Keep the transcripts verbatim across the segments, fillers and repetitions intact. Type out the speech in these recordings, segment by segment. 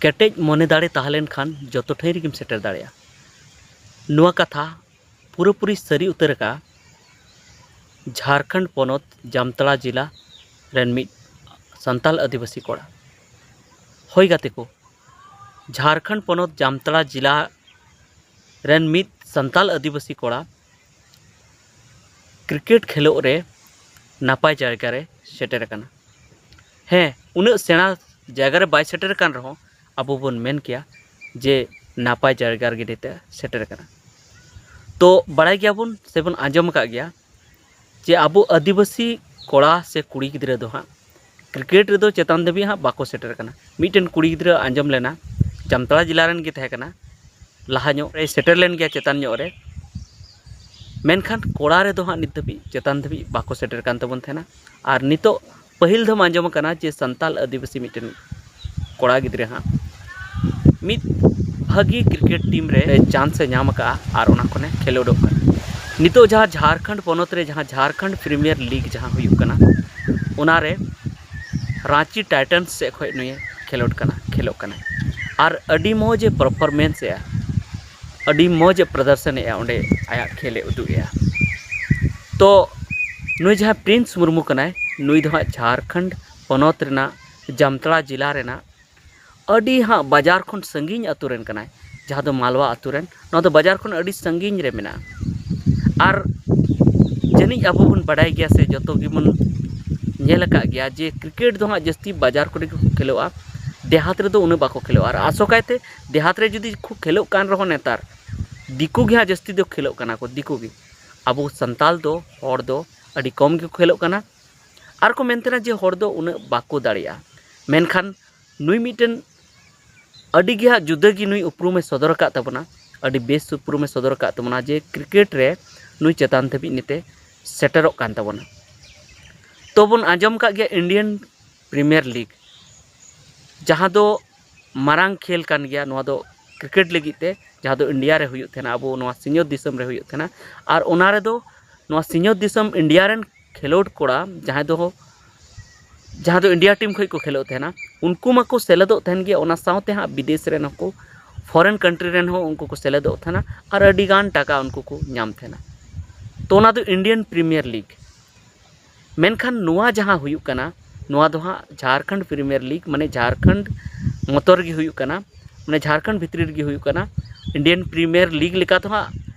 ᱠᱮᱴᱮᱡ ᱢᱚᱱᱮ ᱫᱟᱲᱮ ᱛᱟᱦᱮᱸ ᱞᱮᱱᱠᱷᱟᱱ ᱡᱚᱛᱚ ᱴᱷᱟᱹᱭ ᱨᱮᱜᱮᱢ ᱥᱮᱴᱮᱨ ᱫᱟᱲᱮᱭᱟᱜᱼᱟ᱾ ᱱᱚᱣᱟ ᱠᱟᱛᱷᱟ ᱯᱩᱨᱟᱹᱯᱩᱨᱤ ᱥᱟᱹᱨᱤ ᱩᱛᱟᱹᱨ ᱟᱠᱟᱫᱼᱟ ᱡᱷᱟᱲᱠᱷᱚᱸᱰ ᱯᱚᱱᱚᱛ ᱡᱟᱢᱛᱟᱲᱟ ᱡᱮᱞᱟ ᱨᱮᱱ ᱢᱤᱫ ᱥᱟᱱᱛᱟᱞ ᱟᱹᱫᱤᱵᱟᱹᱥᱤ ᱠᱚᱲᱟ᱾ ᱦᱳᱭ ᱜᱟᱛᱮ ᱠᱚ, ᱡᱷᱟᱲᱠᱷᱚᱸᱰ ᱯᱚᱱᱚᱛ ᱡᱟᱢᱛᱟᱲᱟ ᱡᱮᱞᱟ ᱨᱮᱱ ᱢᱤᱫ ᱥᱟᱱᱛᱟᱞ ᱟᱹᱫᱤᱵᱟᱹᱥᱤ ᱠᱚᱲᱟ ᱠᱨᱤᱠᱮᱴ ᱠᱷᱮᱞᱳᱜ ᱨᱮ ᱱᱟᱯᱟᱭ ᱡᱟᱭᱜᱟ ᱨᱮ ᱥᱮᱴᱮᱨ ᱟᱠᱟᱱᱟ᱾ ᱦᱮᱸ, ᱩᱱᱟᱹᱜ ᱥᱮᱬᱟ ᱡᱟᱭᱜᱟ ᱨᱮ ᱵᱟᱭ ᱥᱮᱴᱮᱨ ᱟᱠᱟᱱ ᱨᱮᱦᱚᱸ, ᱟᱵᱚ ᱵᱚᱱ ᱢᱮᱱ ᱠᱮᱭᱟ ᱡᱮ ᱱᱟᱯᱟᱭ ᱡᱟᱭᱜᱟ ᱨᱮᱜᱮ ᱱᱤᱛᱚᱜ ᱥᱮᱴᱮᱨ ᱟᱠᱟᱱᱟ᱾ ᱛᱚ, ᱵᱟᱲᱟᱭ ᱜᱮᱭᱟᱵᱚᱱ ᱥᱮᱵᱚᱱ ᱟᱸᱡᱚᱢ ᱟᱠᱟᱫ ᱜᱮᱭᱟ ᱡᱮ ᱟᱵᱚ ᱟᱹᱫᱤᱵᱟᱹᱥᱤ ᱠᱚᱲᱟ ᱥᱮ ᱠᱩᱲᱤ ᱜᱤᱫᱽᱨᱟᱹ ᱫᱚ ᱦᱟᱸᱜ ᱠᱨᱤᱠᱮᱴ ᱨᱮᱫᱚ ᱪᱮᱛᱟᱱ ᱫᱷᱟᱹᱵᱤᱡ ᱦᱟᱸᱜ ᱵᱟᱠᱚ ᱥᱮᱴᱮᱨ ᱟᱠᱟᱱᱟ᱾ ᱢᱤᱫᱴᱮᱱ ᱠᱩᱲᱤ ᱜᱤᱫᱽᱨᱟᱹ ᱟᱸᱡᱚᱢ ᱞᱮᱱᱟ, ᱡᱟᱢᱛᱟᱲᱟ ᱡᱮᱞᱟ ᱨᱮᱱ ᱜᱮ ᱛᱟᱦᱮᱸ ᱠᱟᱱᱟ, ᱞᱟᱦᱟ ᱧᱚᱜ ᱨᱮᱭ ᱥᱮᱴᱮᱨ ᱞᱮᱱ ᱜᱮᱭᱟ ᱪᱮᱛᱟᱱ ᱧᱚᱜ ᱨᱮ, ᱢᱮᱱᱠᱷᱟᱱ ᱠᱚᱲᱟ ᱨᱮᱫᱚ ᱦᱟᱸᱜ ᱱᱤᱛ ᱫᱷᱟᱹᱵᱤᱡ ᱪᱮᱛᱟᱱ ᱫᱷᱟᱹᱵᱤᱡ ᱵᱟᱠᱚ ᱥᱮᱴᱮᱨ ᱠᱟᱱ ᱛᱟᱵᱚᱱ ᱛᱟᱦᱮᱱᱟ᱾ ᱟᱨ ᱱᱤᱛᱚᱜ ᱯᱟᱹᱦᱤᱞ ᱫᱷᱟᱣ ᱟᱸᱡᱚᱢ ᱟᱠᱟᱱᱟ ᱡᱮ ᱥᱟᱱᱛᱟᱞ ᱟᱹᱫᱤᱵᱟᱹᱥᱤ ᱢᱤᱫᱴᱮᱱ ᱠᱚᱲᱟ ᱜᱤᱫᱽᱨᱟᱹ ᱦᱟᱸᱜ ᱢᱤᱫ ᱵᱷᱟᱹᱜᱤ ᱠᱨᱤᱠᱮᱴ ᱴᱤᱢ ᱨᱮ ᱪᱟᱱᱥ ᱮ ᱧᱟᱢ ᱟᱠᱟᱫᱼᱟ ᱟᱨ ᱚᱱᱟ ᱠᱷᱚᱱᱮ ᱠᱷᱮᱞᱳᱰᱚᱜ ᱠᱟᱱᱟ᱾ ᱱᱤᱛᱚᱜ ᱡᱟᱦᱟᱸ ᱡᱷᱟᱲᱠᱷᱚᱸᱰ ᱯᱚᱱᱚᱛ ᱨᱮ ᱡᱟᱦᱟᱸ ᱡᱷᱟᱲᱠᱷᱚᱸᱰ ᱯᱨᱤᱢᱤᱭᱟᱨ ᱞᱤᱜᱽ ᱡᱟᱦᱟᱸ ᱦᱩᱭᱩᱜ ᱠᱟᱱᱟ, ᱚᱱᱟᱨᱮ ᱨᱟᱸᱪᱤ ᱴᱟᱭᱴᱟᱱᱥ ᱥᱮᱫ ᱠᱷᱚᱱ ᱱᱩᱭᱮ ᱠᱷᱮᱞᱳᱰ ᱠᱟᱱᱟ, ᱠᱷᱮᱞᱳᱜ ᱠᱟᱱᱟᱭ᱾ ᱟᱨ ᱟᱹᱰᱤ ᱢᱚᱡᱽ ᱮ ᱯᱟᱨᱯᱷᱚᱨᱢᱮᱱᱥ ᱮᱜᱼᱟ, ᱟᱹᱰᱤ ᱢᱚᱡᱽ ᱮ ᱯᱨᱚᱫᱚᱨᱥᱚᱱ ᱮᱜᱼᱟ ᱚᱸᱰᱮ, ᱟᱭᱟᱜ ᱠᱷᱮᱞ ᱮ ᱩᱫᱩᱜ ᱮᱜᱼᱟ᱾ ᱛᱚ, ᱱᱩᱭ ᱡᱟᱦᱟᱸ ᱯᱨᱤᱱᱥ ᱢᱩᱨᱢᱩ ᱠᱟᱱᱟᱭ, ᱱᱩᱭ ᱫᱚ ᱦᱟᱸᱜ ᱡᱷᱟᱲᱠᱷᱚᱸᱰ ᱯᱚᱱᱚᱛ ᱨᱮᱱᱟᱜ ᱡᱟᱢᱛᱟᱲᱟ ᱡᱮᱞᱟ ᱨᱮᱱᱟᱜ ᱟᱹᱰᱤ ᱦᱟᱸᱜ ᱵᱟᱡᱟᱨ ᱠᱷᱚᱱ ᱥᱟᱺᱜᱤᱧ ᱟᱹᱛᱩ ᱨᱮᱱ ᱠᱟᱱᱟᱭ, ᱡᱟᱦᱟᱸ ᱫᱚ ᱢᱟᱞᱣᱟ ᱟᱹᱛᱩ ᱨᱮᱱ᱾ ᱱᱚᱣᱟ ᱫᱚ ᱵᱟᱡᱟᱨ ᱠᱷᱚᱱ ᱟᱹᱰᱤ ᱥᱟᱺᱜᱤᱧ ᱨᱮ ᱢᱮᱱᱟᱜᱼᱟ᱾ ᱟᱨ ᱡᱟᱹᱱᱤᱡ ᱟᱵᱚ ᱵᱚᱱ ᱵᱟᱰᱟᱭ ᱜᱮᱭᱟ ᱥᱮ ᱡᱚᱛᱚ ᱜᱮᱵᱚᱱ ᱧᱮᱞ ᱟᱠᱟᱫ ᱜᱮᱭᱟ ᱡᱮ ᱠᱨᱤᱠᱮᱴ ᱫᱚ ᱦᱟᱸᱜ ᱡᱟᱹᱥᱛᱤ ᱵᱟᱡᱟᱨ ᱠᱚᱨᱮ ᱜᱮᱠᱚ ᱠᱷᱮᱞᱳᱜᱼᱟ, ᱫᱮᱦᱟᱛ ᱨᱮᱫᱚ ᱩᱱᱟᱹᱜ ᱵᱟᱠᱚ ᱠᱷᱮᱞᱳᱜᱼᱟ᱾ ᱟᱨ ᱟᱥᱚᱠᱟᱭᱛᱮ ᱫᱮᱦᱟᱛ ᱨᱮ ᱡᱩᱫᱤ ᱠᱚ ᱠᱷᱮᱞᱳᱜ ᱠᱟᱱ ᱨᱮᱦᱚᱸ ᱱᱮᱛᱟᱨ ᱫᱤᱠᱩ ᱜᱮ ᱦᱟᱸᱜ ᱡᱟᱹᱥᱛᱤ ᱫᱚ ᱠᱷᱮᱞᱳᱜ ᱠᱟᱱᱟ ᱠᱚ, ᱫᱤᱠᱩ ᱜᱮ᱾ ᱟᱵᱚ ᱥᱟᱱᱛᱟᱞ ᱫᱚ, ᱦᱚᱲ ᱫᱚ ᱟᱹᱰᱤ ᱠᱚᱢ ᱜᱮᱠᱚ ᱠᱷᱮᱞᱳᱜ ᱠᱟᱱᱟ᱾ ᱟᱨ ᱠᱚ ᱢᱮᱱ ᱛᱟᱦᱮᱱᱟ ᱡᱮ ᱦᱚᱲ ᱫᱚ ᱩᱱᱟᱹᱜ ᱵᱟᱠᱚ ᱫᱟᱲᱮᱭᱟᱜᱼᱟ, ᱢᱮᱱᱠᱷᱟᱱ ᱱᱩᱭ ᱢᱤᱫᱴᱮᱱ ᱟᱹᱰᱤ ᱜᱮ ᱦᱟᱸᱜ ᱡᱩᱫᱟᱹ ᱜᱮ ᱱᱩᱭ ᱩᱯᱨᱩᱢᱮ ᱥᱚᱫᱚᱨ ᱟᱠᱟᱫ ᱛᱟᱵᱚᱱᱟ, ᱟᱹᱰᱤ ᱵᱮᱥ ᱩᱯᱨᱩᱢᱮ ᱥᱚᱫᱚᱨ ᱟᱠᱟᱫ ᱛᱟᱵᱚᱱᱟ ᱡᱮ ᱠᱨᱤᱠᱮᱴ ᱨᱮ ᱱᱩᱭ ᱪᱮᱛᱟᱱ ᱫᱷᱟᱹᱵᱤᱡ ᱱᱤᱛᱮ ᱥᱮᱴᱮᱨᱚᱜ ᱠᱟᱱ ᱛᱟᱵᱚᱱᱟ᱾ ᱛᱚ ᱵᱚᱱ ᱟᱸᱡᱚᱢ ᱟᱠᱟᱫ ᱜᱮᱭᱟ ᱤᱱᱰᱤᱭᱟᱱ ᱯᱨᱤᱢᱤᱭᱟᱨ ᱞᱤᱜᱽ, ᱡᱟᱦᱟᱸ ᱫᱚ ᱢᱟᱨᱟᱝ ᱠᱷᱮᱞ ᱠᱟᱱ ᱜᱮᱭᱟ ᱱᱚᱣᱟ ᱫᱚ ᱠᱨᱤᱠᱮᱴ ᱞᱟᱹᱜᱤᱫ ᱛᱮ, ᱡᱟᱦᱟᱸ ᱫᱚ ᱤᱱᱰᱤᱭᱟ ᱨᱮ ᱦᱩᱭᱩᱜ ᱛᱟᱦᱮᱱᱟ, ᱟᱵᱚ ᱱᱚᱣᱟ ᱥᱤᱧᱚᱛ ᱫᱤᱥᱚᱢ ᱨᱮ ᱦᱩᱭᱩᱜ ᱛᱟᱦᱮᱱᱟ᱾ ᱟᱨ ᱚᱱᱟ ᱨᱮᱫᱚ ᱱᱚᱣᱟ ᱥᱤᱧᱚᱛ ᱫᱤᱥᱚᱢ ᱤᱱᱰᱤᱭᱟ ᱨᱮᱱ ᱠᱷᱮᱞᱳᱰ ᱠᱚᱲᱟ ᱡᱟᱦᱟᱸᱭ ᱫᱚ ᱡᱟᱦᱟᱸ ᱫᱚ ᱤᱱᱰᱤᱭᱟ ᱴᱤᱢ ᱠᱷᱚᱱ ᱠᱚ ᱠᱷᱮᱞᱳᱜ ᱛᱟᱦᱮᱱᱟ, ᱩᱱᱠᱩ ᱢᱟᱠᱚ ᱥᱮᱞᱮᱫᱚᱜ ᱛᱟᱦᱮᱱ ᱜᱮᱭᱟ, ᱚᱱᱟ ᱥᱟᱶᱛᱮ ᱦᱟᱸᱜ ᱵᱤᱫᱮᱥ ᱨᱮᱱ ᱦᱚᱸᱠᱚ, ᱯᱷᱚᱨᱮᱱ ᱠᱟᱱᱴᱨᱤ ᱨᱮᱱ ᱦᱚᱸ ᱩᱱᱠᱩ ᱠᱚ ᱥᱮᱞᱮᱫᱚᱜ ᱛᱟᱦᱮᱱᱟ ᱟᱨ ᱟᱹᱰᱤ ᱜᱟᱱ ᱴᱟᱠᱟ ᱩᱱᱠᱩ ᱠᱚ ᱧᱟᱢ ᱛᱟᱦᱮᱱᱟ᱾ ᱛᱚ ᱚᱱᱟ ᱫᱚ ᱤᱱᱰᱤᱭᱟᱱ ᱯᱨᱤᱢᱤᱭᱟᱨ ᱞᱤᱜᱽ᱾ ᱢᱮᱱᱠᱷᱟᱱ ᱱᱚᱣᱟ ᱡᱟᱦᱟᱸ ᱦᱩᱭᱩᱜ ᱠᱟᱱᱟ, ᱱᱚᱣᱟ ᱫᱚ ᱦᱟᱸᱜ ᱡᱷᱟᱲᱠᱷᱚᱸᱰ ᱯᱨᱤᱢᱤᱭᱟᱨ ᱞᱤᱜᱽ, ᱢᱟᱱᱮ ᱡᱷᱟᱲᱠᱷᱚᱸᱰ ᱢᱚᱛᱚ ᱨᱮᱜᱮ ᱦᱩᱭᱩᱜ ᱠᱟᱱᱟ, ᱢᱟᱱᱮ ᱡᱷᱟᱲᱠᱷᱚᱸᱰ ᱵᱷᱤᱛᱨᱤ ᱨᱮᱜᱮ ᱦᱩᱭᱩᱜ ᱠᱟᱱᱟ᱾ ᱤᱱᱰᱤᱭᱟᱱ ᱯᱨᱤᱢᱤᱭᱟᱨ ᱞᱤᱜᱽ ᱞᱮᱠᱟ ᱫᱚ ᱦᱟᱸᱜ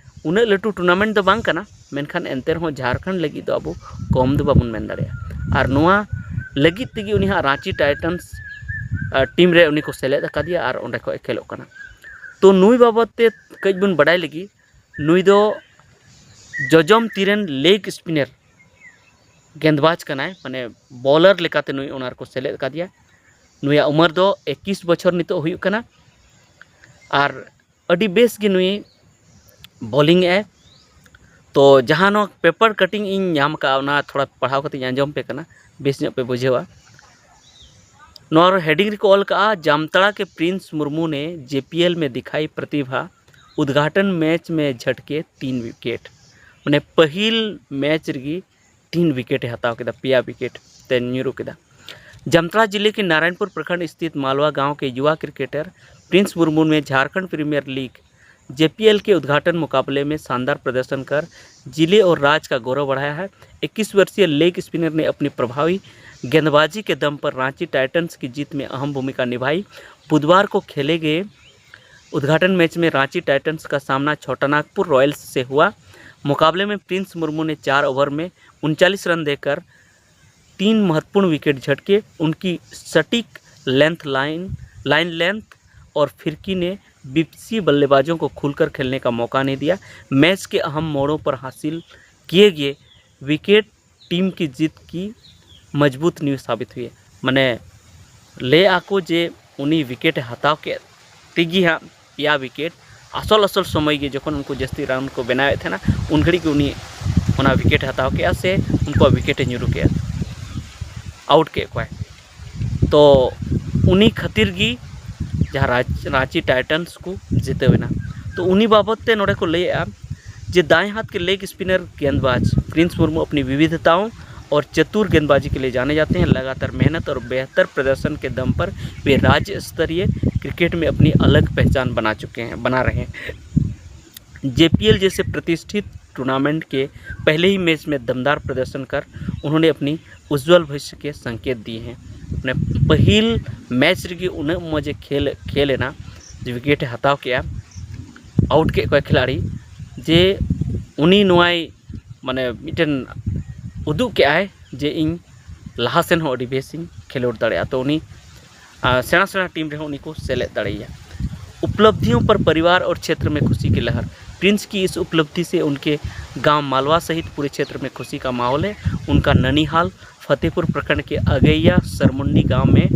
ᱩᱱᱟᱹᱜ ᱞᱟᱹᱴᱩ ᱴᱩᱨᱱᱟᱢᱮᱱᱴ ᱫᱚ ᱵᱟᱝ ᱠᱟᱱᱟ, ᱢᱮᱱᱠᱷᱟᱱ ᱮᱱᱛᱮ ᱨᱮᱦᱚᱸ ᱡᱷᱟᱲᱠᱷᱚᱸᱰ ᱞᱟᱹᱜᱤᱫ ᱫᱚ ᱟᱵᱚ ᱠᱚᱢ ᱫᱚ ᱵᱟᱵᱚᱱ ᱢᱮᱱ ᱫᱟᱲᱮᱭᱟᱜᱼᱟ᱾ ᱟᱨ ᱱᱚᱣᱟ ᱞᱟᱹᱜᱤᱫ ᱛᱮᱜᱮ ᱩᱱᱤ ᱦᱟᱸᱜ ᱨᱟᱸᱪᱤ ᱴᱟᱭᱴᱟᱱᱥ ᱴᱤᱢ ᱨᱮ ᱩᱱᱤ ᱠᱚ ᱥᱮᱞᱮᱫ ᱟᱠᱟᱫᱮᱭᱟ ᱟᱨ ᱚᱸᱰᱮ ᱠᱷᱚᱱ ᱮ ᱠᱷᱮᱞᱚᱜ ᱠᱟᱱᱟ᱾ ᱛᱚ ᱱᱩᱭ ᱵᱟᱵᱚᱫ ᱛᱮ ᱠᱟᱹᱡ ᱵᱚᱱ ᱵᱟᱰᱟᱭ ᱞᱮᱜᱮ᱾ ᱱᱩᱭ ᱫᱚ ᱡᱚᱡᱚᱢ ᱛᱤ ᱨᱮᱱ ᱞᱮᱜᱽ ᱥᱯᱤᱱᱟᱨ ᱜᱮᱸᱫᱽᱵᱟᱡᱽ ᱠᱟᱱᱟᱭ, ᱢᱟᱱᱮ ᱵᱚᱞᱟᱨ ᱞᱮᱠᱟᱛᱮ ᱱᱩᱭ ᱚᱱᱟ ᱨᱮᱠᱚ ᱥᱮᱞᱮᱫ ᱟᱠᱟᱫᱮᱭᱟ᱾ ᱱᱩᱭᱟᱜ ᱩᱢᱮᱨ ᱫᱚ ᱮᱠᱤᱥ ᱵᱚᱪᱷᱚᱨ ᱱᱤᱛᱚᱜ ᱦᱩᱭᱩᱜ ᱠᱟᱱᱟ᱾ ᱟᱨ ᱟᱹᱰᱤ ᱵᱮᱥ ᱜᱮ ᱱᱩᱭ ᱵᱚᱞᱤᱝ ᱮᱜᱼᱟᱭ᱾ ᱛᱚ ᱡᱟᱦᱟᱸ ᱱᱚᱣᱟ ᱯᱮᱯᱟᱨ ᱠᱟᱴᱤᱝ ᱤᱧ ᱧᱟᱢ ᱟᱠᱟᱫᱼᱟ, ᱚᱱᱟ ᱛᱷᱚᱲᱟ ᱯᱟᱲᱦᱟᱣ ᱠᱟᱛᱮ ᱤᱧ ᱟᱸᱡᱚᱢ ᱯᱮ ᱠᱟᱱᱟ, ᱵᱮᱥ ᱧᱚᱜ ᱯᱮ ᱵᱩᱡᱷᱟᱹᱣᱟ᱾ ᱱᱚᱣᱟ ᱦᱮᱰᱤᱝ ᱨᱮᱠᱚ ᱚᱞ ᱠᱟᱜᱼᱟ, ᱡᱟᱢᱛᱟᱲᱟ ᱠᱮ ᱯᱨᱤᱱᱥ ᱢᱩᱨᱢᱩ ᱱᱮ ᱡᱮᱯᱤᱮᱞ ᱢᱮ ᱫᱤᱠᱷᱟᱭ ᱯᱨᱚᱛᱤᱵᱷᱟ, ᱩᱫᱽᱜᱷᱟᱴᱚᱱ ᱢᱮᱪ ᱢᱮ ᱡᱷᱟᱴᱠᱮ ᱛᱤᱱ ᱣᱤᱠᱮᱴ᱾ ᱢᱟᱱᱮ ᱯᱟᱹᱦᱤᱞ ᱢᱮᱪ ᱨᱮᱜᱮ ᱛᱤᱱ ᱣᱤᱠᱮᱴ ᱮ ᱦᱟᱛᱟᱣ ᱠᱮᱫᱟ, ᱯᱮᱭᱟ ᱣᱤᱠᱮᱴ ᱛᱮ ᱧᱩᱨᱩ ᱠᱮᱫᱟ᱾ जामताड़ा जिले के नारायणपुर प्रखंड स्थित मालवा गांव के युवा क्रिकेटर प्रिंस मुर्मू ने झारखंड प्रीमियर लीग जेपीएल के उद्घाटन मुकाबले में शानदार प्रदर्शन कर जिले और राज्य का गौरव बढ़ाया है। इक्कीस वर्षीय लेग स्पिनर ने अपनी प्रभावी गेंदबाजी के दम पर रांची टाइटंस की जीत में अहम भूमिका निभाई। बुधवार को खेले गए उद्घाटन मैच में रांची टाइटंस का सामना छोटानागपुर रॉयल्स से हुआ। मुकाबले में प्रिंस मुर्मू ने चार ओवर में उनचालीस रन देकर तीन महत्वपूर्ण विकेट झटके। उनकी सटीक लेंथ लाइन लाइन लेंथ और फिरकी ने विपक्षी बल्लेबाजों को खुलकर खेलने का मौका नहीं दिया। मैच के अहम मोड़ों पर हासिल किए गए विकेट टीम की जीत की मजबूत नींव साबित हुई है। ᱢᱟᱱᱮ ᱞᱟᱹᱭ ᱟᱠᱚ ᱡᱮ ᱩᱱᱤ ᱣᱤᱠᱮᱴ ᱮ ᱦᱟᱛᱟᱣ ᱠᱮᱫ ᱛᱮᱜᱮ ᱦᱟᱸᱜ ᱯᱮᱭᱟ ᱣᱤᱠᱮᱴ, ᱟᱥᱚᱞ ᱟᱥᱚᱞ ᱥᱚᱢᱚᱭ ᱜᱮ ᱡᱚᱠᱷᱚᱱ ᱩᱱᱠᱩ ᱡᱟᱹᱥᱛᱤ ᱨᱟᱱ ᱠᱚ ᱵᱮᱱᱟᱣᱮᱫ ᱛᱟᱦᱮᱱᱟ, ᱩᱱ ᱜᱷᱟᱹᱲᱤᱡ ᱜᱮ ᱩᱱᱤ ᱚᱱᱟ ᱣᱤᱠᱮᱴ ᱮ ᱦᱟᱛᱟᱣ ᱠᱮᱜᱼᱟ ᱥᱮ ᱩᱱᱠᱩᱣᱟᱜ ᱣᱤᱠᱮᱴ ᱮ ᱧᱩᱨᱩ ᱠᱮᱜᱼᱟ, ᱟᱣᱩᱴ ᱠᱮᱫ ᱠᱚᱣᱟᱭ᱾ ᱛᱚ ᱩᱱᱤ ᱠᱷᱟᱹᱛᱤᱨ ᱜᱮ ᱡᱟᱦᱟᱸ ᱨᱟᱸᱪ- ᱨᱟᱸᱪᱤ ᱴᱟᱭᱴᱟᱱᱥ ᱠᱚ ᱡᱤᱛᱟᱹᱣ ᱮᱱᱟ᱾ ᱛᱚ ᱩᱱᱤ ᱵᱟᱵᱚᱫ ᱛᱮ ᱱᱚᱰᱮ ᱠᱚ ᱞᱟᱹᱭᱮᱜᱼᱟ ᱡᱮ दाएं हाथ के लेग स्पिनर गेंदबाज प्रिंस मुर्मू अपनी विविधताओं और चतुर गेंदबाजी के लिए जाने जाते हैं। लगातार मेहनत और बेहतर प्रदर्शन के दम पर वे राज्य स्तरीय क्रिकेट में अपनी अलग पहचान बना चुके हैं, बना रहे हैं। जेपीएल जैसे प्रतिष्ठित टूर्नामेंट के पहले ही मैच में दमदार प्रदर्शन कर उन्होंने अपनी उज्जवल भविष्य के संकेत दिए हैं। ᱢᱟᱱᱮ, ᱯᱟᱹᱦᱤᱞ ᱢᱮᱪ ᱨᱮᱜᱮ ᱩᱱᱟᱹᱜ ᱢᱚᱡᱽ ᱮ ᱠᱷᱮᱞ ᱠᱷᱮᱞ ᱮᱱᱟ, ᱡᱮ ᱣᱤᱠᱮᱴ ᱮ ᱦᱟᱛᱟᱣ ᱠᱮᱜᱼᱟ, ᱟᱣᱩᱴ ᱠᱮᱫ ᱠᱚᱣᱟᱭ ᱠᱷᱤᱞᱟᱲᱤ, ᱡᱮ ᱩᱱᱤ ᱱᱚᱣᱟᱭ, ᱢᱟᱱᱮ, ᱢᱤᱫᱴᱮᱱ ᱩᱫᱩᱜ ᱠᱮᱜᱼᱟᱭ ᱡᱮ ᱤᱧ ᱞᱟᱦᱟ ᱥᱮᱱ ᱦᱚᱸ ᱟᱹᱰᱤ ᱵᱮᱥ ᱤᱧ ᱠᱷᱮᱞᱳᱰ ᱫᱟᱲᱮᱭᱟᱜᱼᱟ᱾ ᱛᱚ ᱩᱱᱤ, ᱟᱨ, ᱥᱮᱬᱟ ᱥᱮᱬᱟ ᱴᱤᱢ ᱨᱮᱦᱚᱸ ᱩᱱᱤ ᱠᱚ ᱥᱮᱞᱮᱫ ᱫᱟᱲᱮᱭᱟᱭᱟ᱾ उपलब्धियों पर परिवार और क्षेत्र में खुशी की लहर। प्रिंस की इस उपलब्धि से उनके गांव मालवा सहित पूरे क्षेत्र में खुशी का माहौल है। उनका ननिहाल फतेहपुर प्रखंड के अगैया सरमुंडी गांव में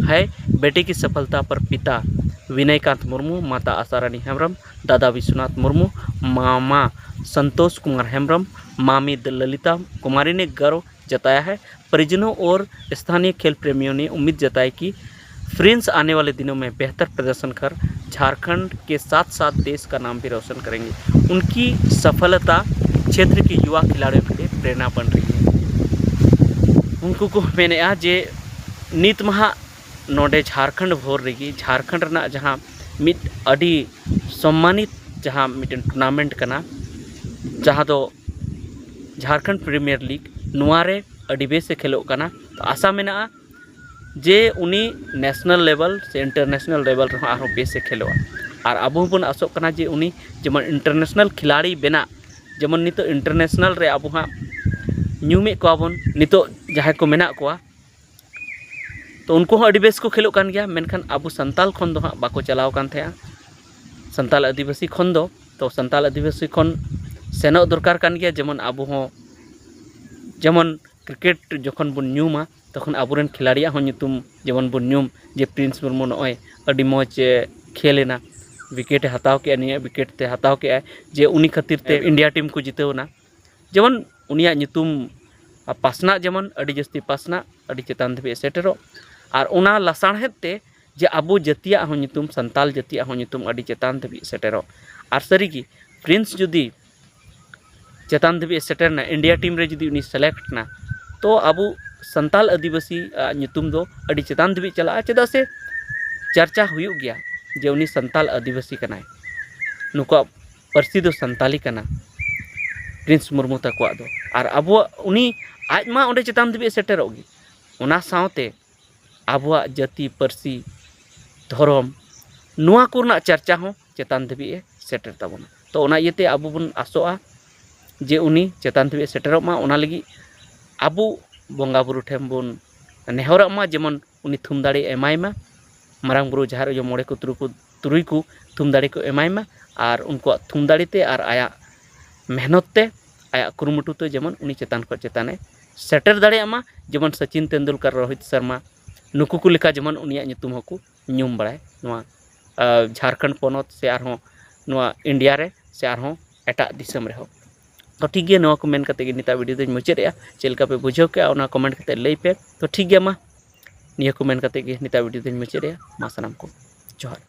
है। बेटे की सफलता पर पिता विनयकांत मुर्मू, माता आशारानी हेम्ब्रम, दादा विश्वनाथ मुर्मू, मामा संतोष कुमार हेम्ब्रम, मामी ललिता कुमारी ने गर्व जताया है। परिजनों और स्थानीय खेल प्रेमियों ने उम्मीद जताई कि प्रिंस आने वाले दिनों में बेहतर प्रदर्शन कर झारखंड के साथ साथ देश का नाम भी रोशन करेंगे। उनकी सफलता क्षेत्र के युवा खिलाड़ियों के लिए प्रेरणा बन रही है। ᱩᱱᱠᱩ ᱠᱚ ᱢᱮᱱᱮᱫᱼᱟ ᱡᱮ ᱱᱤᱛ ᱢᱟ ᱦᱟᱸᱜ ᱱᱚᱰᱮ ᱡᱷᱟᱲᱠᱷᱚᱸᱰ ᱵᱷᱳᱨ ᱨᱮᱜᱮ ᱡᱷᱟᱲᱠᱷᱚᱸᱰ ᱨᱮᱱᱟᱜ ᱡᱟᱦᱟᱸ ᱢᱤᱫ ᱟᱹᱰᱤ ᱥᱚᱢᱢᱟᱱᱤᱛ ᱡᱟᱦᱟᱸ ᱢᱤᱫᱴᱮᱱ ᱴᱩᱨᱱᱟᱢᱮᱱᱴ ᱠᱟᱱᱟ, ᱡᱟᱦᱟᱸ ᱫᱚ ᱡᱷᱟᱲᱠᱷᱚᱸᱰ ᱯᱨᱤᱢᱤᱭᱟᱨ ᱞᱤᱜᱽ, ᱱᱚᱣᱟ ᱨᱮ ᱟᱹᱰᱤ ᱵᱮᱥ ᱮ ᱠᱷᱮᱞᱳᱜ ᱠᱟᱱᱟ᱾ ᱛᱚ ᱟᱥᱟ ᱢᱮᱱᱟᱜᱼᱟ ᱡᱮ ᱩᱱᱤ ᱱᱮᱥᱱᱟᱞ ᱞᱮᱵᱮᱞ ᱥᱮ ᱤᱱᱴᱟᱨᱱᱮᱥᱱᱟᱞ ᱞᱮᱵᱮᱞ ᱨᱮᱦᱚᱸ ᱟᱨᱦᱚᱸ ᱵᱮᱥ ᱮ ᱠᱷᱮᱞᱳᱜᱼᱟ᱾ ᱟᱨ ᱟᱵᱚ ᱦᱚᱸᱵᱚᱱ ᱟᱥᱚᱜ ᱠᱟᱱᱟ ᱡᱮ ᱩᱱᱤ ᱡᱮᱢᱚᱱ ᱤᱱᱴᱟᱨᱱᱮᱥᱱᱟᱞ ᱠᱷᱤᱞᱟᱲᱤ ᱵᱮᱱᱟᱜ, ᱡᱮᱢᱚᱱ ᱱᱤᱛᱚᱜ ᱤᱱᱴᱟᱨᱱᱮᱥᱱᱟᱞ ᱨᱮ ᱟᱵᱚ ᱦᱟᱸᱜ ᱧᱩᱢᱮᱫ ᱠᱚᱣᱟ ᱵᱚᱱ ᱱᱤᱛᱚᱜ ᱡᱟᱦᱟᱸᱭ ᱠᱚ ᱢᱮᱱᱟᱜ ᱠᱚᱣᱟ, ᱛᱚ ᱩᱱᱠᱩ ᱦᱚᱸ ᱟᱹᱰᱤ ᱵᱮᱥ ᱠᱚ ᱠᱷᱮᱞᱳᱜ ᱠᱟᱱ ᱜᱮᱭᱟ, ᱢᱮᱱᱠᱷᱟᱱ ᱟᱵᱚ ᱥᱟᱱᱛᱟᱞ ᱠᱷᱚᱱ ᱫᱚ ᱦᱟᱸᱜ ᱵᱟᱠᱚ ᱪᱟᱞᱟᱣ ᱠᱟᱱ ᱛᱟᱦᱮᱸᱜᱼᱟ᱾ ᱥᱟᱱᱛᱟᱞ ᱟᱹᱫᱤᱵᱟᱹᱥᱤ ᱠᱷᱚᱱ ᱫᱚ, ᱛᱚ ᱥᱟᱱᱛᱟᱞ ᱟᱹᱫᱤᱵᱟᱹᱥᱤ ᱠᱷᱚᱱ ᱥᱮᱱᱚᱜ ᱫᱚᱨᱠᱟᱨ ᱠᱟᱱ ᱜᱮᱭᱟ, ᱡᱮᱢᱚᱱ ᱟᱵᱚ ᱦᱚᱸ, ᱡᱮᱢᱚᱱ ᱠᱨᱤᱠᱮᱴ ᱡᱚᱠᱷᱚᱱ ᱵᱚᱱ ᱧᱩᱢᱟ, ᱛᱚᱠᱷᱚᱱ ᱟᱵᱚᱨᱮᱱ ᱠᱷᱤᱞᱟᱲᱤᱭᱟᱜ ᱦᱚᱸ ᱧᱩᱛᱩᱢ ᱡᱮᱢᱚᱱ ᱵᱚᱱ ᱧᱩᱢ, ᱡᱮ ᱯᱨᱤᱱᱥ ᱢᱩᱨᱢᱩ ᱱᱚᱜᱼᱚᱭ ᱟᱹᱰᱤ ᱢᱚᱡᱽ ᱮ ᱠᱷᱮᱞ ᱮᱱᱟ, ᱣᱤᱠᱮᱴ ᱮ ᱦᱟᱛᱟᱣ ᱠᱮᱜᱼᱟ, ᱱᱤᱭᱟᱹ ᱣᱤᱠᱮᱴ ᱛᱮ ᱦᱟᱛᱟᱣ ᱠᱮᱜᱼᱟᱭ, ᱡᱮ ᱩᱱᱤ ᱠᱷᱟᱹᱛᱤᱨ ᱛᱮ ᱤᱱᱰᱤᱭᱟ ᱴᱤᱢ ᱠᱚ ᱡᱤᱛᱟᱹᱣ ᱮᱱᱟ᱾ ᱡᱮᱢᱚᱱ ᱩᱱᱤᱭᱟᱜ ᱧᱩᱛᱩᱢ ᱯᱟᱥᱱᱟᱜ, ᱡᱮᱢᱚᱱ ᱟᱹᱰᱤ ᱡᱟᱹᱥᱛᱤ ᱯᱟᱥᱱᱟᱜ, ᱟᱹᱰᱤ ᱪᱮᱛᱟᱱ ᱫᱷᱟᱹᱵᱤᱡ ᱮ ᱥᱮᱴᱮᱨᱚᱜ, ᱟᱨ ᱚᱱᱟ ᱞᱟᱥᱟᱲᱦᱮᱫ ᱛᱮ ᱡᱮ ᱟᱵᱚ ᱡᱟᱹᱛᱤᱭᱟᱜ ᱦᱚᱸ ᱧᱩᱛᱩᱢ, ᱥᱟᱱᱛᱟᱞ ᱡᱟᱹᱛᱤᱭᱟᱜ ᱦᱚᱸ ᱧᱩᱛᱩᱢ ᱟᱹᱰᱤ ᱪᱮᱛᱟᱱ ᱫᱷᱟᱹᱵᱤᱡ ᱥᱮᱴᱮᱨᱚᱜ᱾ ᱟᱨ ᱥᱟᱹᱨᱤᱜᱮ ᱯᱨᱤᱱᱥ ᱡᱩᱫᱤ ᱪᱮᱛᱟᱱ ᱫᱷᱟᱹᱵᱤᱡ ᱮ ᱥᱮᱴᱮᱨ ᱮᱱᱟ, ᱤᱱᱰᱤᱭᱟ ᱴᱤᱢ ᱨᱮ ᱡᱩᱫᱤ ᱩᱱᱤ ᱥᱤᱞᱮᱠᱴ ᱮᱱᱟ, ᱛᱚ ᱟᱵᱚ ᱥᱟᱱᱛᱟᱞ ᱟᱹᱫᱤᱵᱟᱹᱥᱤ ᱟᱜ ᱧᱩᱛᱩᱢ ᱫᱚ ᱟᱹᱰᱤ ᱪᱮᱛᱟᱱ ᱫᱷᱟᱹᱵᱤᱡ ᱪᱟᱞᱟᱜᱼᱟ, ᱪᱮᱫᱟᱜ ᱥᱮ ᱪᱟᱨᱪᱟ ᱦᱩᱭᱩᱜ ᱜᱮᱭᱟ ᱡᱮ ᱩᱱᱤ ᱥᱟᱱᱛᱟᱞ ᱟᱹᱫᱤᱵᱟᱹᱥᱤ ᱠᱟᱱᱟᱭ, ᱱᱩᱠᱩᱣᱟᱜ ᱯᱟᱹᱨᱥᱤ ᱫᱚ ᱥᱟᱱᱛᱟᱞᱤ ᱠᱟᱱᱟ ᱯᱨᱤᱱᱥ ᱢᱩᱨᱢᱩ ᱛᱟᱠᱚᱣᱟᱜ ᱫᱚ᱾ ᱟᱨ ᱟᱵᱚᱣᱟᱜ ᱩᱱᱤ ᱟᱡ ᱢᱟ ᱚᱸᱰᱮ ᱪᱮᱛᱟᱱ ᱫᱷᱟᱹᱵᱤᱡ ᱮ ᱥᱮᱴᱮᱨᱚᱜ ᱜᱮ, ᱚᱱᱟ ᱥᱟᱶᱛᱮ ᱟᱵᱚᱣᱟᱜ ᱡᱟᱹᱛᱤ, ᱯᱟᱹᱨᱥᱤ, ᱫᱷᱚᱨᱚᱢ, ᱱᱚᱣᱟ ᱠᱚᱨᱮᱱᱟᱜ ᱪᱟᱨᱪᱟ ᱦᱚᱸ ᱪᱮᱛᱟᱱ ᱫᱷᱟᱹᱵᱤᱡ ᱮ ᱥᱮᱴᱮᱨ ᱛᱟᱵᱚᱱᱟ᱾ ᱛᱚ ᱚᱱᱟ ᱤᱭᱟᱹᱛᱮ ᱟᱵᱚ ᱵᱚᱱ ᱟᱥᱚᱜᱼᱟ ᱡᱮ ᱩᱱᱤ ᱪᱮᱛᱟᱱ ᱫᱷᱟᱹᱵᱤᱡ ᱮ ᱥᱮᱴᱮᱨᱚᱜ ᱢᱟ᱾ ᱚᱱᱟ ᱞᱟᱹᱜᱤᱫ ᱟᱵᱚ ᱵᱚᱸᱜᱟ ᱵᱩᱨᱩ ᱴᱷᱮᱱ ᱵᱚᱱ ᱱᱮᱦᱚᱨᱚᱜ ᱢᱟ, ᱡᱮᱢᱚᱱ ᱩᱱᱤ ᱛᱷᱩᱢ ᱫᱟᱲᱮ ᱮᱢᱟᱭ ᱢᱟ, ᱢᱟᱨᱟᱝ ᱵᱩᱨᱩ, ᱡᱟᱦᱮᱨ ᱟᱭᱳ, ᱢᱚᱬᱮ ᱠᱚ ᱛᱩᱨᱩᱭ ᱠᱚ ᱛᱩᱨᱩᱭ ᱠᱚ ᱛᱷᱩᱢ ᱫᱟᱲᱮ ᱠᱚ ᱮᱢᱟᱭ ᱢᱟ, ᱟᱨ ᱩᱱᱠᱩᱣᱟᱜ ᱛᱷᱩᱢ ᱫᱟᱲᱮ ᱛᱮ ᱟᱨ ᱟᱭᱟᱜ ᱢᱮᱦᱱᱚᱛ ᱛᱮ, ᱟᱭᱟᱜ ᱠᱩᱨᱩᱢᱩᱴᱩ ᱛᱮ ᱡᱮᱢᱚᱱ ᱩᱱᱤ ᱪᱮᱛᱟᱱ ᱠᱷᱚᱱ ᱪᱮᱛᱟᱱᱮ ᱥᱮᱴᱮᱨ ᱫᱟᱲᱮᱭᱟᱜ ᱢᱟ, ᱡᱮᱢᱚᱱ ᱥᱚᱪᱤᱱ ᱛᱮᱱᱫᱩᱞᱠᱟᱨ, ᱨᱳᱦᱤᱛ ᱥᱚᱨᱢᱟ, ᱱᱩᱠᱩ ᱠᱚ ᱞᱮᱠᱟ ᱡᱮᱢᱚᱱ ᱩᱱᱤᱭᱟᱜ ᱧᱩᱛᱩᱢ ᱦᱚᱸᱠᱚ ᱧᱩᱢ ᱵᱟᱲᱟᱭ ᱱᱚᱣᱟ, ᱟᱸ, ᱡᱷᱟᱲᱠᱷᱚᱸᱰ ᱯᱚᱱᱚᱛ ᱥᱮ ᱟᱨᱦᱚᱸ ᱱᱚᱣᱟ ᱤᱱᱰᱤᱭᱟ ᱨᱮ ᱥᱮ ᱟᱨᱦᱚᱸ ᱮᱴᱟᱜ ᱫᱤᱥᱚᱢ ᱨᱮᱦᱚᱸ᱾ ᱛᱚ ᱴᱷᱤᱠ ᱜᱮᱭᱟ, ᱱᱚᱣᱟ ᱠᱚ ᱢᱮᱱ ᱠᱟᱛᱮ ᱜᱮ ᱱᱤᱛᱟᱜ ᱵᱷᱤᱰᱤᱭᱳ ᱫᱚᱧ ᱢᱩᱪᱟᱹᱫᱮᱜᱼᱟ᱾ ᱪᱮᱫ ᱞᱮᱠᱟ ᱯᱮ ᱵᱩᱡᱷᱟᱹᱣ ᱠᱮᱜᱼᱟ, ᱚᱱᱟ ᱠᱚᱢᱮᱱᱴ ᱠᱟᱛᱮ ᱞᱟᱹᱭ ᱯᱮ᱾ ᱛᱚ ᱴᱷᱤᱠ ᱜᱮᱭᱟ, ᱢᱟ ᱱᱤᱭᱟᱹ ᱠᱚ ᱢᱮᱱ ᱠᱟᱛᱮ ᱜᱮ ᱱᱤᱛᱟᱜ ᱵᱷᱤᱰᱤᱭᱳ ᱫᱚᱧ ᱢᱩᱪᱟᱹᱫᱮᱜᱼᱟ᱾ ᱢᱟ ᱥᱟᱱᱟᱢ ᱠᱚ ᱡᱚᱦᱟᱨ᱾